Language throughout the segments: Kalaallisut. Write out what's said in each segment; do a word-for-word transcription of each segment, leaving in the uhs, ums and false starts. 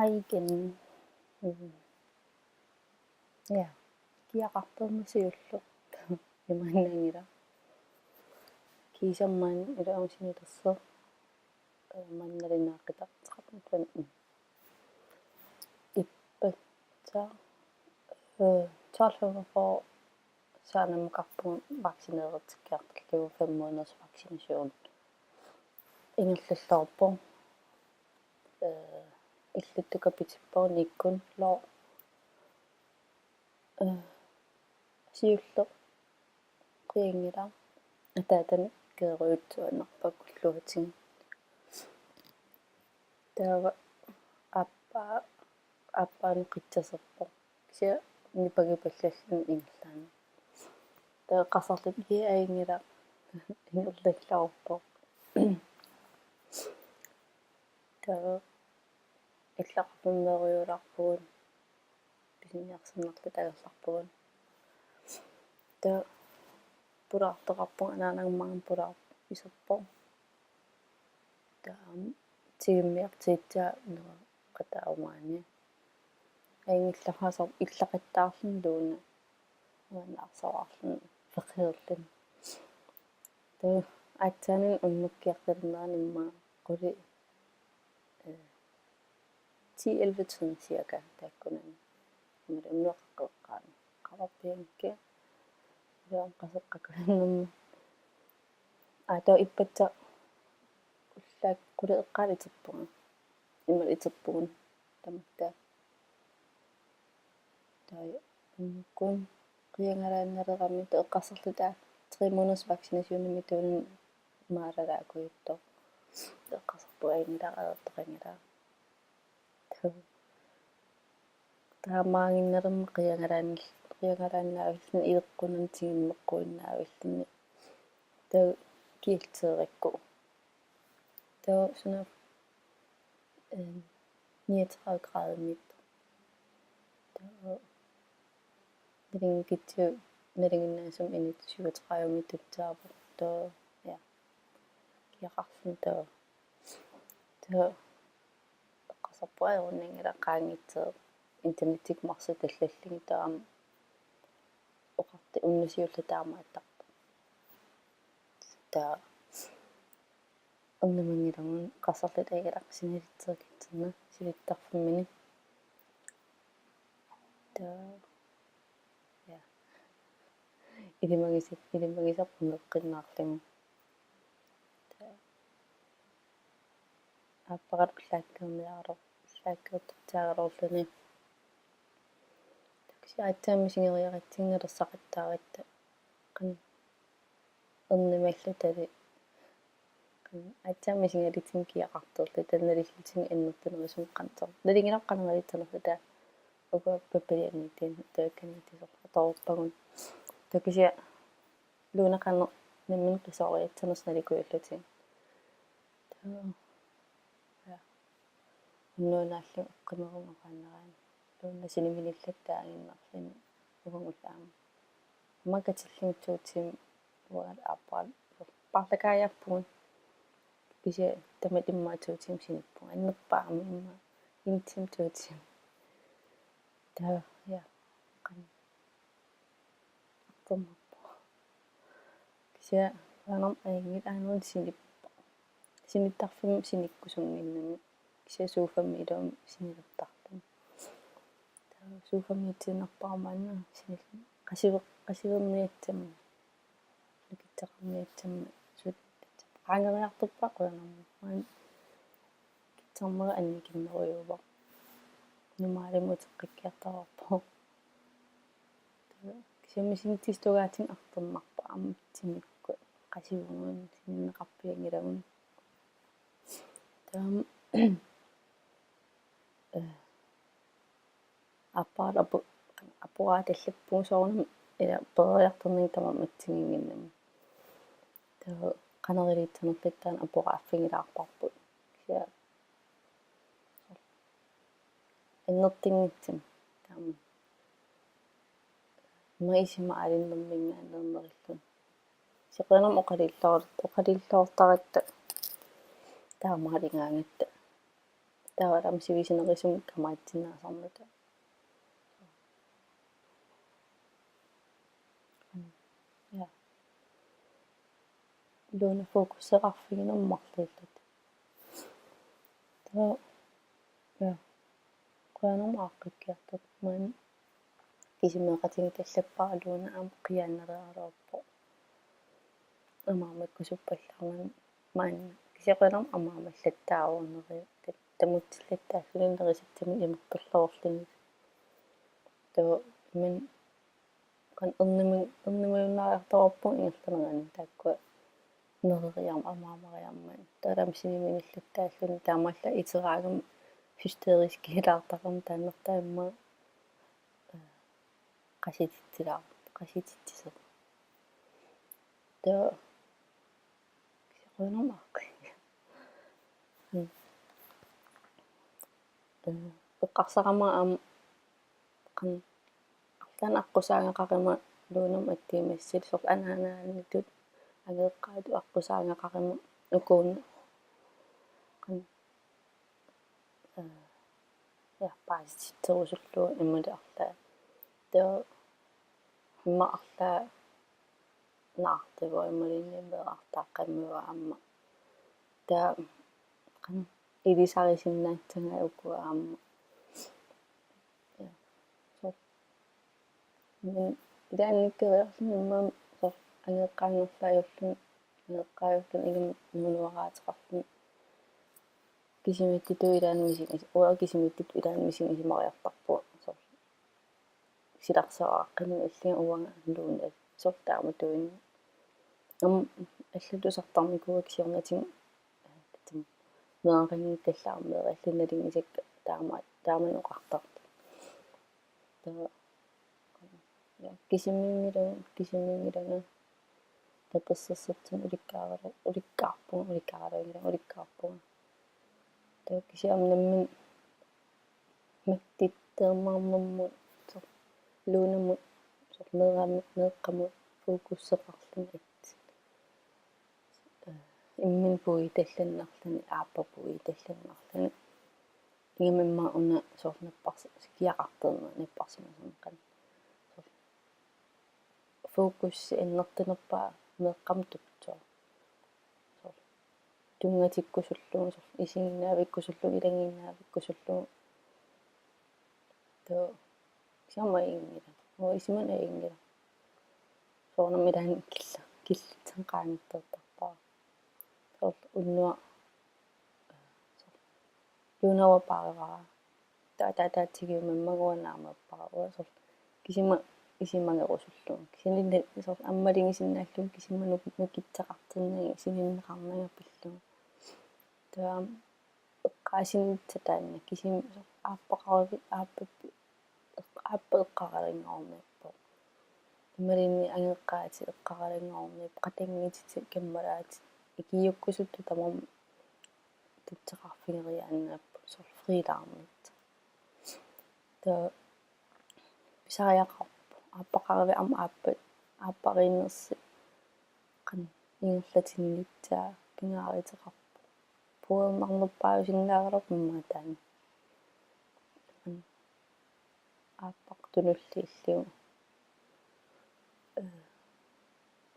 Aiken. Mm. Ja. Kiaqartorma siulleq. Imaannaanngilaq. Kiisami maani ilaa aamma sinilersoq. Øh, maani nalunaaqutaq tretten femten. Ippassaq, øh, tolv femogfyrre saanammukarpugut vaccineeritsikkiartorlugu fem måneders vaccination. Ingerlalluarpoq. Øh, illutukapitippoq nikkun loo. Øh, siulleq qianngilaq ataatami keerujutsuinnarpakka ulluatigut. Taava aappaa, aappaanut qitsaserpoq. Kisianni nipagipallalluni ingerlaannaq. Taava eqqarsarluta: Ii, ajunngilaq, ingerlalluarpoq. Taava illaqarfimmeerujuularpugut, pisiniarsinnarluta angerlarpugut. Taava pulaartoqarpugut, anaanaga maanga pulaartoq iserpoq. Taava tigummiartuutaa nereqataarumaarluni. Ajunngilaq, soorlu illaqattaarluni Luna. Uannaarsoraarluni peqeerluni. Taava aatsaannguaq unnukkiartulernerani immaqa quli, øh, ti elleve tiden cirka taakkunani. Aamma unnuaq qeqqaani. Qavarpianki. Uanga qaseqqakulernerma. Aa, taava ippassaq ullaakkut quli eqqaani iterpunga. Imaluunniit iterpugut tamatta. Taava unnukkut qiangalaannalerami taava eqqarsarluta tre måneders vaccinationimik tuunani maalalaakujuttoq. Eqqarsarpunga ajunngilaq, atortoqanngilaq. Taamaaginnalermat qiangalaanna-, qiangalaannaavilluni, ileqqunani tigummeqquinnaavilluni. Taava kialteerikku. Taava suna, øh, niogtredive gradimik. Taava nalingikkutsigit nalinginnaasumik init syvogtredivemik tussaavoq. Taava, ja. Kiaqarluni taava. Taava eqqarsarpunga ajorunnanngilaq qaangiutseq internettikkut marluk tallallugit, taava aamma oqartut: Una siulleq taamaattarpoq. Taava ernumanngilagut, eqqarsarluta ajunngilaq sinilitseq kingorna silittarfimmini. Taava, ja. Ilimagisar-, ilimagisarput meeqqinnaarlugu. Taava aapparalu ullaakkeerniaraluar-, ullaakkeertussaagaluarluni. Taava kisianni aatsaat misigeriaratsigit nalersaqattaaratta. Qanoq, ernumallutali. Qanoq, aatsaat misigalutigu kiaqartorluta, taava nalillutigu annertunerusumik qanoq. Nalinginnaq qanoq nalitsanerluta, ukua pappialanngitsunik, taakaniittisoq atorpagut. Taava kisianni Luna qanoq nammineq qisooriatsanersoq nalikuullutik. Taava, ja. Unnuunaallugu eqqimavugut oqaannaraanni. Luna siniminillattaaginnarluni uagut aamma. Aamma katillugu to timer uangalu aapparalu paarlakaajappugut. Kisianni tamatta immaqa to timer sinippugut. Annerpaamik immaqa en time, to timer. Taava, ja. Qanoq. Artornarpoq. Kisianni qujanartumik ajunngilaq, aajuna sinippoq. Sinittarfimmi sinikkusunnginnami. Kisianni sofami iluamik sinilertarluni. Taava sofami itsiinnarpara maanna sinil-, qasiver-, qasiverniassammat. Nukittoqarniassammat. Suli qaangeriartorpara qujanartumik. Maanna kissarmera annikinnerujuuvoq. Normaalimut uteqqikkiartuaarpoq. Taava kisianni misilittagaatinni artornarpoq aamma timikkut qasivugut, sininneqarpianngilagut. Taava, øh, aapparalu apu-, apuraa tallappugut soorunami ila peroriartornani tamarmi assigiinnginnami. Taava qanoq iliussanerluta taanna aporaaffigilaarparput. Kisianni annertunngitsumik taama. Ima isima alinnerminngaanneernerilluni. Kisianni qujanartumik oqaluulluar-, oqaluulluartaratta taamaaligaangatta. Taava aamma sivisunerusumik kamaatsinnaasarnata. Ja. Luna fokuseqarfigineq marluulluta. Taava, ja. Qujanartumik aaqqikkiartortoq maani kisimeeqatigiit allappara Luna aamma qiaannariaraluarpoq. Amaammakkusuppallaarnani maani kisianni qujanartumik amaammallattaaruneri tamutsillattaalluni nerisassamik imertorluarluni. Taava min kan ernimi-, ernimajunnaariartorpoq ingerlanerani taakkua nereriarmat amaamariarmat. Taava aamma siniminillattaalluni taamaallaat iteraangama hysteriskilaartarama taanna taama, øh, qasititsilaar-, qasititsisoq. Taava qujanartumik aaqqi. Mm. Øh, eqqarsarama aamma qan-, arlaannik aqqusaagaqaruma Lunamut attiimassallugu soorlu anaanaanitut angajoqqaatut aqqusaagaqaruma ukuuna qan-, øh, ja, paasititserusullugu imaluunniit arlaat. Taava immaqa arlaat naartuvoq imaluunniit meerartaaqqammerpoq aamma. Taava qan-, ilisarisinnaassagai ukua aamma. Ja. Soorlu. Men ilaannikkeriarluni immaqa soorlu angajoqqaannerluni ajorluni, angajoqqaajorluni ingammik nuunuaraateqarluni. Kisimiittutut ilaanni misigisimariartarpunga. Uanga kisimiittutut ilaanni misigisimariartarpunga. Soorlu. Silarsuaraaqqinni illinga uanga Luna soorlu taamatuinnaq. Aamma allatut tusartarnikuuakka siornatigut tassami meeraqanngikkallarama meeraallutik nalunngisakka taama, taamani oqartartut. Taava, ja, kisimiinngilanga, kisimiinngilanga. Tapersersortinut ulikkaarala-, ulikkaarpunga, ulikkaarala-, ulikkaarpunga. Taava kisianni aamma nammineq mattitteermaarnermut soorlu Lunamut soorlu meeraammik meeqqamut fokuseqarluni at-, øh, imminut puigutallannarluni, aappaa puigutallannarluni. Ingammik immaqa una soorlu napparsi-, kiaqartorneq napparsimasunneq qan-, soorlu fokus annertunerpaaq meeqqamut tuttooq. Soorlu tunngatikkusullugu, soorlu isiginnaavikkusullugu, ilagiinnaavikkusullugu. Taava kisianni aamma ajunngilaq. Uanga isumanni ajunngilaq. Soorunami ilaanni killa-, killitsinni qaangertortarpara. Soorlu unnuaq, soorlu Luna uanga paarivara. Taava ataatsigiummat immaqa uanga naameerpara. Uanga soorlu kisima isumagerusullugu. Kisianni soorlu aamma malugisinnaallugu kisima nuk-, nukittoqartinnagit sininneqarnanga pillugu. Taava eqqaasinnissaq taanna kisimi soorlu aappaqarvi-, aappa-, eq-, aappaa eqqaralunngorumaarpoq. Imaluunniit angajoqqaatit eqqaralunngorumaarput, qatanngutitit kammalaatit. Ikiuukkusuttut tamarmik tutsaqarfigeriaannaapput soorlu friilaarnissaq. Taava pisariaqarpoq. Aappaqarvi aamma aappa-, aappariinnersi qanoq ingerlatinnissaa pingaaruteqarpoq. Puiornarnerpaajusinnaagaluarpoq immaqa taanna. Aappaq tunulliullugu. Øh,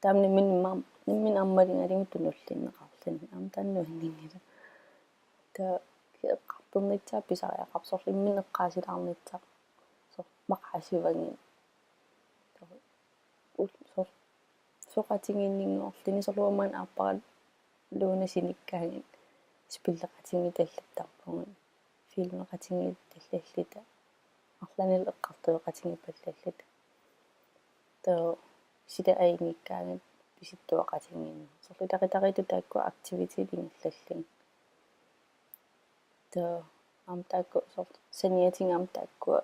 taava nammineq aamma, nammineq aamma malugalugu tunullinneqarluni. Aamma taanna nuanninngilaq. Taava eqqartornissaa pisariaqarpoq soorlu imminut eqqaasilaarnissaq. Soorlu maqaasivagit. Taava ul-, soorlu soqutiginninngorluni soorlu uanga maani aappara Luna sinikkaangat spilleqatigiittallattarpugut. Filmeqatigiittallalluta. Arlaannik eqqartueqatigiipallalluta. Taava sila ajunngikkaangat pisittuaqatigiinneq. Soorlu ilaqutariittut taakkua aktivitetit ingerlallugit. Taava aamma taakku soorlu saniatigut aamma taakkua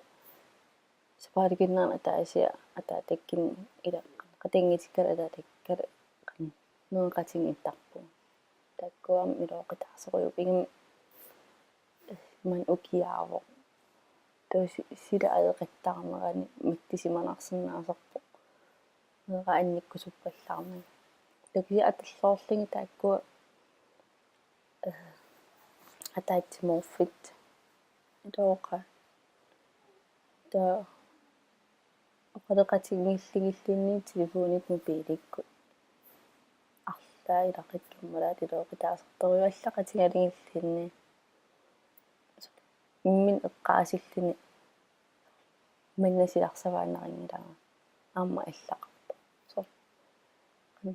sapaatip akunnerani ataasiarluni ataatakkunni ila qatanngutikkalu ataatakkalu qanoq nereqatigiittarpugut. Taakkua aamma iluaqutaarsorujuupput ingammik maani ukiaavoq. Taava si-, sila ajoqattaarnerani mattisimanarsinnaasarpoq. Meeraq annikkusuppallaarnani. Taava kisianni atorluarlugit taakkua, øh, ataatsimoorfiit. Tooqa. Taava oqaloqatiginngilluinnarlunga telefonit mobilikkut. Arlaat ilaquttat kammalaat ilaqutaasartorujuuvoq allaqatigalugilluunniit. Imminut eqqaasilluni manna silarsavaannarinngilara. Aamma allaqarpoq. Soorlu.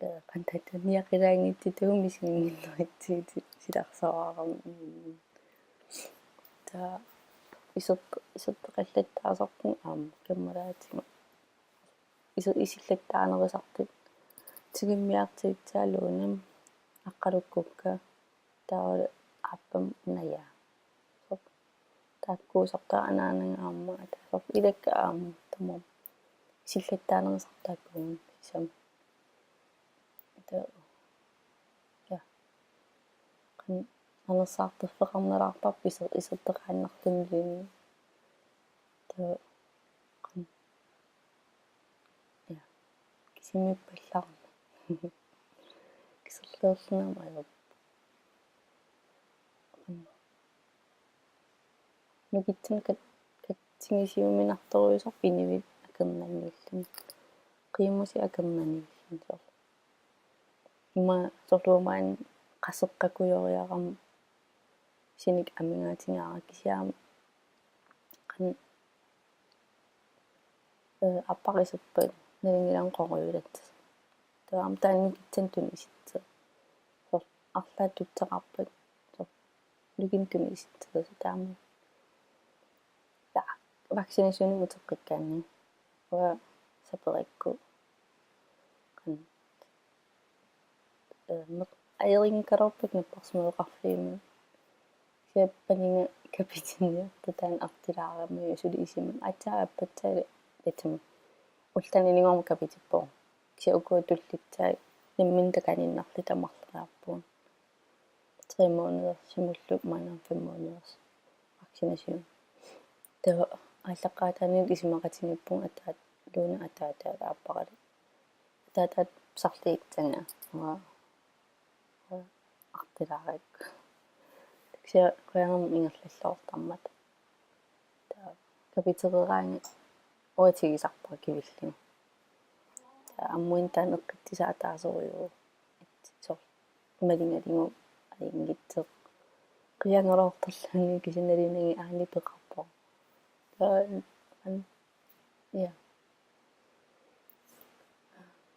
Ee, qantatta niaqilaanngitsutut misiginninneritsigit silarsavaarami. Taava isertoq-, isertoqallattaasarpunga aamma kammalaatima. Iser-, isillattaanerusartut tigummiartuussagaluunniit aqqalukkukka taavalu aappama najaa. Soorlu taakkuusartut anaanaga aamma ataaseq ilakka aamma tamarmik isillattaanerusartut taakkuupput sisamat. Taava, ja. Qan-, qanersaartorfeqarnalaartarpoq iser-, isertoqaannarluniluunniit. Taava, qan-, ja. Kisimiippallaarneq. Kiserliorluni aamma ajorpoq. Qan-, nukittunik kat-, katsigisiuminartorujussuuvoq inuit akornanniilluni. Qiimusi akornanniilluni soorlu. Ima soorlu maani qaseqqakujoriarama sinik amigaatigaara kisianni qan-, ee, aappara iserpat nalunngilarmi qorujulatsasoq. Taava aamma taanna nukittunik tunisitsisoq. Soorlu arlaat tusartarpat. Soorlu nukinnik tunisitsisoq taama. Taava vaccinationimut uteqqikkaanni. Uanga saperikku. Qan-, ee, meq-, ajorinngikkalaarpakka napparsimmaveqarfimmut. Kisianni paniga kapitiniartoq taanna artilaarami suli isima. Aatsaat aappaattaalu tatsama. Ulloq taanna ilinngormat kapitippoq. Kisianni ukua tullissaat nammineq takaniinnarluta marloriarpugut. Tre måneder, sumullu maanna fem måneder vaccination. Taava aallaqqaataaniit isumaqatigiippugut ataat-, Luna ataataata aapparalu. Ataataata pisarliissagaa. Uanga, uanga artilaarakku. Kisianni qujanartumik ingerlalluartarmata. Taava kapitereeraangat uanga tigusarpara kivillugu. Taava ammuin taanna eqqissisaq ataaseq ujugu. Soorlu maligalugu ajunngitsoq. Qiangaluartarluni kisianni nalunngilagut aani peqarpoq. Taava, an-, ja.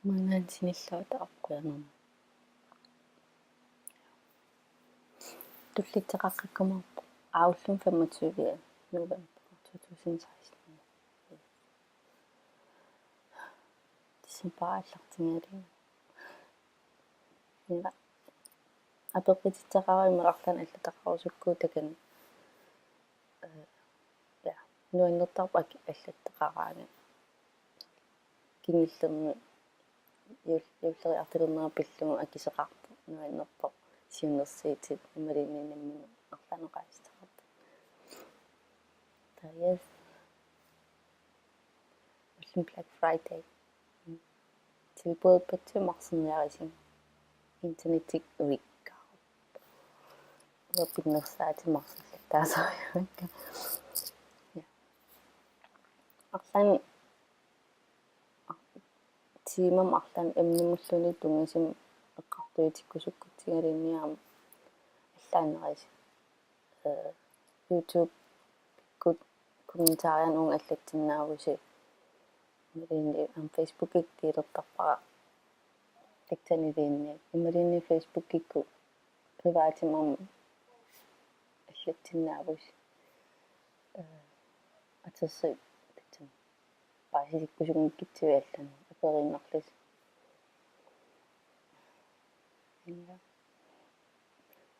Maanngaanniit sinillugu taava qujanartumik. Tullissaqaqqikkumaarpoq. Aa, ullumi femogtyve november to tusind seksten. December aallartigalugu. Ila. Apeqqutissaqaara immaqa arlaannik allataqarusukkuit takanna. Ee, ja. Nuannertarpoq ak-, allataqaraangat. Kingullermik juul-, juulleriartulernerat pillugu akisoqarpoq, nuannerpoq, siunnersuutit imaluunniit nammineq arlaannik oqaasissaqarpoq. Taava, yes. Ullumi Black Friday. Tilbudeqarpugut marserniarusigu. Internettikkut uikkaarpoq. Uanga pinnersaatit marsillattaasarigakkit. Ja. Arlaannik tiimamik arlaannik emnemulluunniit tunngasumik eqqartuitikkusukkutsigaluunniit aamma allaannerisi. Ee, YouTube-ikkut kommentaarianut uunga allassinnaavusi. Imaluunniit aamma Facebook-ikkut delertarpara. Tassaniluunniit. Imaluunniit Facebook-ikkut privatimik aamma allassinnaavusi. Ee, atersuut tassani paasitikkusunngikkitsivit allanik aperiinnarlusi. Ila.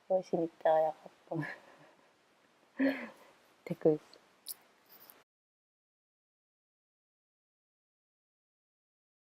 Uanga sinittariaqarpunga. Takuss.